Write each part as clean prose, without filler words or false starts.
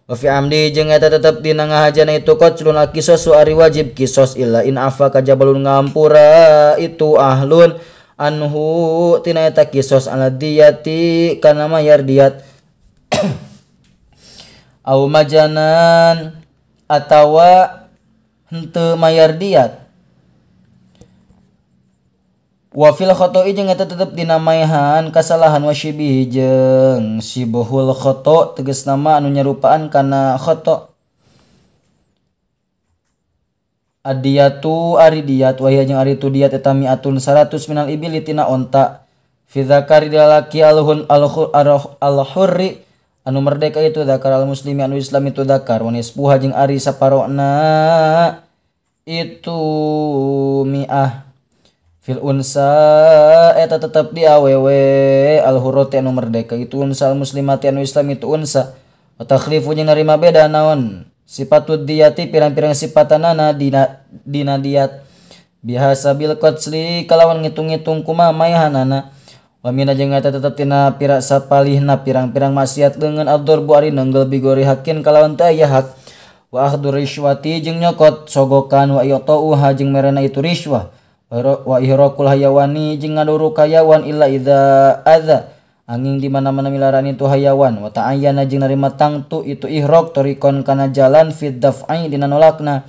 Wa fi amdi jeung eta tetep dina ngahajana itu qatlun al-qisasu ari wajib kisos illa in afa kajabalun ngampura itu ahlun anhu tina eta kisos ala diyati kana mayar diat au majanan atawa henteu mayar diat. Wa fil khoto'i jeung eta tetep dina maehan kasalahan wa syibih jeung sibhul khoto tegasna mah anu nyarupaan kana khoto. Adiyatu ari diat wa hiya jeung ari tu diat eta mi'atun 100 minal ibili tina onta fi dzakari lalaki alhun alhurri anu merdeka itu dzakar al muslimi anu islam itu dzakar wa nisbuha jeung ari saparona itu mi'ah fil unsa eta tetep di awewe al hurrati anu merdeka itu unsa al muslimati anu islam itu unsa wa takhlifu jeung narima beda naon sifatud diyati pirang-pirang sipatanana dina diat bihasabil qatsli kalawan ngitung-ngitung kumaha maehanana wa mina jeung eta tetep tina pira sapalihna pirang-pirang maksiat leungeun adzarbu ari nenggel bigori hakin kalawan teu aya hak wa akhdur risywati jeung nyokot sogokan wa yatauha jeung merena itu risywah wa ihraqul hayawani jeung ngaduruk hayawan illa idza adza angin di mana-mana milaran itu hayawan wa ta'ayyana jeung narima tangtu itu ihraq torikon kana jalan fid daf'i dina nolakna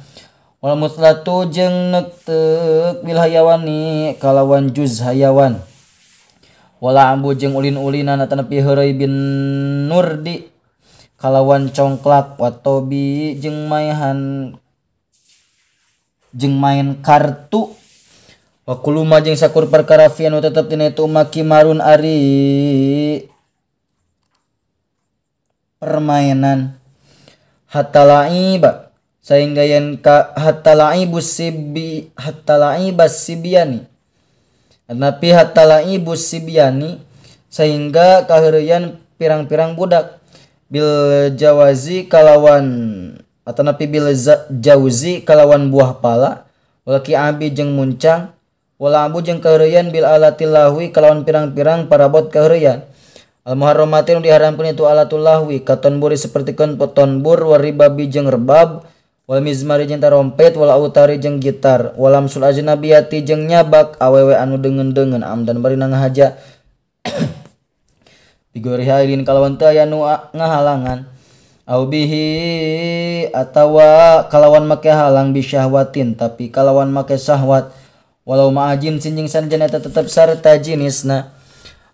wal mutlatu jeung neuteuk bil hayawani kalawan juz hayawan wala ambu jeung ulin-ulinan atanapi heureuy bin nurdi kalawan congklak wa tobi jeung maehan jeung main kartu wa kuluma jeung sakur perkara fi anu tetep dina itu makimarun ari permainan hatta laiba sehingga yen ka hatta laibus sibi hatta laibas sibyani napi hatta laibus sibyani sehingga kaheureuyan pirang-pirang budak bil jawazi kalawan atanapi bil jauzi kalawan buah pala wal ki'abi jeung muncang wala abu jeung kaheureuyan bil alatil lahwi kalawan pirang-pirang parabot kaheureuyan al muharramati nu diharamkeun itu alatul lahwi katonburi sapertikeun tonbur waribabi jeung rebab wal mizmari jeung tarompet wal autari jeung gitar walamsul ajnabiyati jeung nyabak awewe anu deungeun-deungeun amdan bari ngahaja bigori hailin kalawan teu aya nu ngahalangan au bihi atawa kalawan make halang bisyahwatin tapi kalawan make syahwat walau ma'ajin sinjing sanjana eta tetep sarta jinisna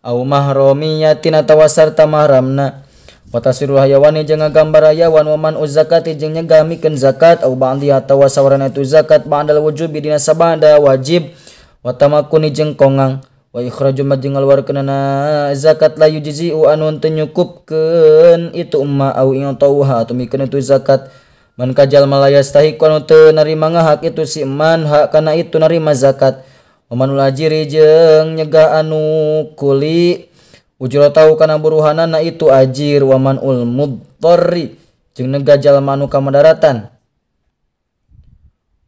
au mahromiyatin atawa sarta mahramna wa tasirul hayawani jeung ngagambar hayawan wa man uzakati jeung nyegah mikeun zakat au ba'di atawa sawarana itu zakat ba'dal wujubi dina sabada wajib wa tamakkuni jeung kongang wa ikhraju ma jeung ngaluarkeunana zakat la yujzi'u anu teu nyukupkeun itu umma au ingtauha atau mikeun itu zakat man kajal malayastahiq anu teu narima ngahak itu si man hak kana itu narima zakat wa manul ajiri jeung nyegah anu kuli ujratau kana buruhanana itu ajir wa manul mudtarri jeung nyegah jalma anu kamadaratan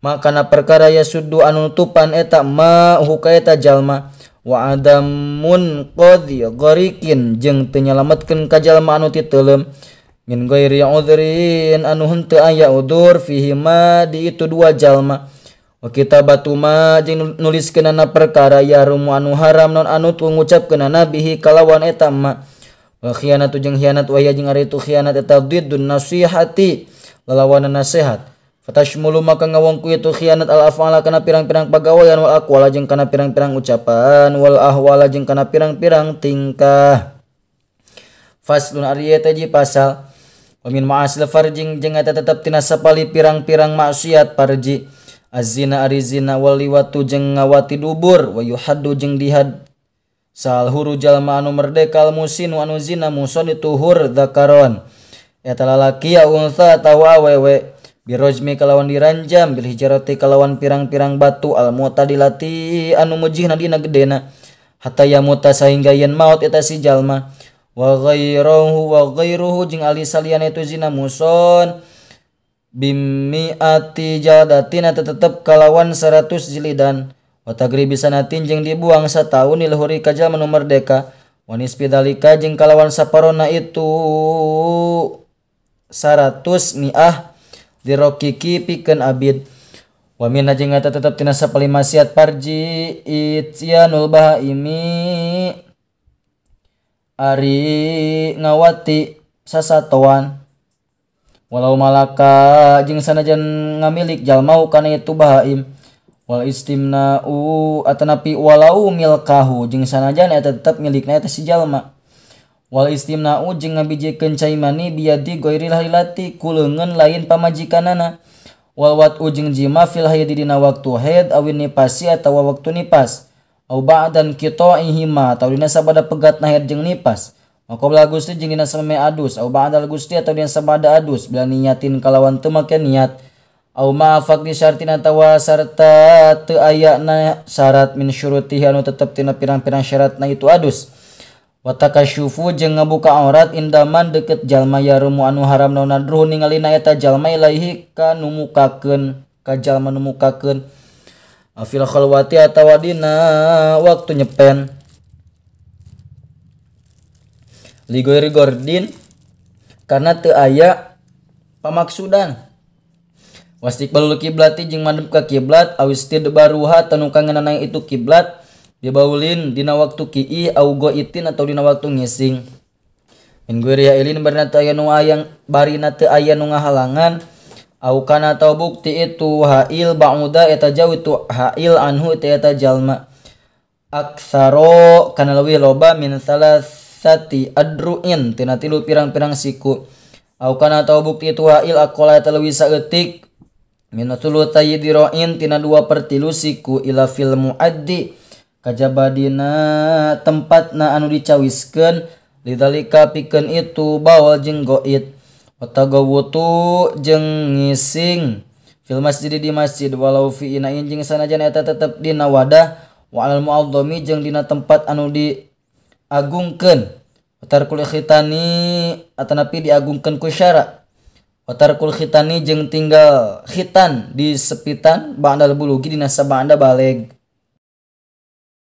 makana perkara yasuddu anu nutupan eta ma huka eta jalma wa adamun qadhi ghariqin jeung teu nyalametkeun ka jalma anu titeuleum min ghairi udhrin anu henteu aya udzur fihi ma di itu dua jalma wa kitabatu ma jeung nuliskeunana perkara yahrumu anu haram non anu tu ngucapkeunana bihi kalawan eta ma wa khianatu jeung khianat wa jeung ari itu khianat eta diddun nasihati lalawanan nasihat fatashmulu maka ngawongku itu khianat al af'ala kana pirang-pirang pagawean wal aqwala jeung kana pirang-pirang ucapan wal ahwala jeung kana pirang-pirang tingkah. Faslun ari eta ji pasal wa min ma'asil farjing jeung eta tetep tina sapali pirang-pirang maksiat parji azina ari zina wal liwatu jeung ngawati dubur wa yuhaddu jeung dihad sal huru jalma anu merdeka al musinu anu zina muson itu hur dzakaron eta lalaki ya unsa atawa awewe birojmi kalawan diranjam bil hijarati kalawan pirang-pirang batu al mu'tadilati anu mujihna dina gedena hatta yamuta sahingga yen maut eta si jalma wa ghairuhu jeung ali saliyana itu zina muson bimiati jaldatin eta tetep kalawan 100 jilidan wa tagribi sanatin jeung dibuang sataun lil huri ka jalma nu merdeka wa nisbi dalika jeung kalawan saparona itu 100 mi'ah dirokiki pikeun abid. Wa min jeung eta tetep tina sapalih maksiat parji ityanul bahaimi ari ngawati sasatoan walau malaka jeung sanajan ngamilik jalma kana itu bahaim wal istimna'u atanapi walau milkahu jeung sanajan eta tetep milikna eta si jalma wal istimna'u jeung ngabijikeun cai mani biadi ghairil hilati ku leungeun lain pamajikanana wal wat'u jeung jima fil haid dina waktu haid awin nipasi atawa waktu nipas au ba'dan qita'ihima atawa dina sabada pegatna haid jeung nipas wa qabla gusti jeung dina sameme adus au ba'dal gusti atawa dina sabada adus bila niyatin kalawan teu make niat au ma faqdi syartin atawa sarta teu ayana syarat min syurutihi anu tetep tina pirang-pirang syaratna itu adus wa takasyufu jeung ngabuka aurat indaman deket jalma yarumu anu haram naon nadruh ningalina eta jalma ilaihi ka numukakeun ka jalma numukakeun afil khalwati atawa dina waktu nyepen ligoir gordin karena teu aya pamaksudan wastiqbalul kiblati jeung madep ka kiblat awistidbaruha tanu kangenana itu kiblat dibaulin dina waktu ki'i au goitin atau dina waktu ngising min ghairi ilin barina teu aya nu ayang barina teu aya nu ngahalangan au kana atau bukti itu hail ba'uda eta jauh itu hail anhu eta jalma aksaro kana leuwih loba min salasati adruin tina tilu pirang-pirang siku au kana atau bukti itu hail aqala eta leuwih saeutik min thulutsayi diroin tina 2/3 siku ila fil muaddi kajaba dina tempatna anu dicawiskeun lidzalika pikeun itu bawal jeung goit watagawutu jeung ngising fil masjid di masjid walau fi inain jeung sanajan eta tetep dina wadah wa alal muazzami jeung dina tempat anu diagungkeun watarkul khitani atanapi diagungkeun ku syara watarkul khitani jeung tinggal khitan di sepitan ba'dal bulugi dina sabada baleg.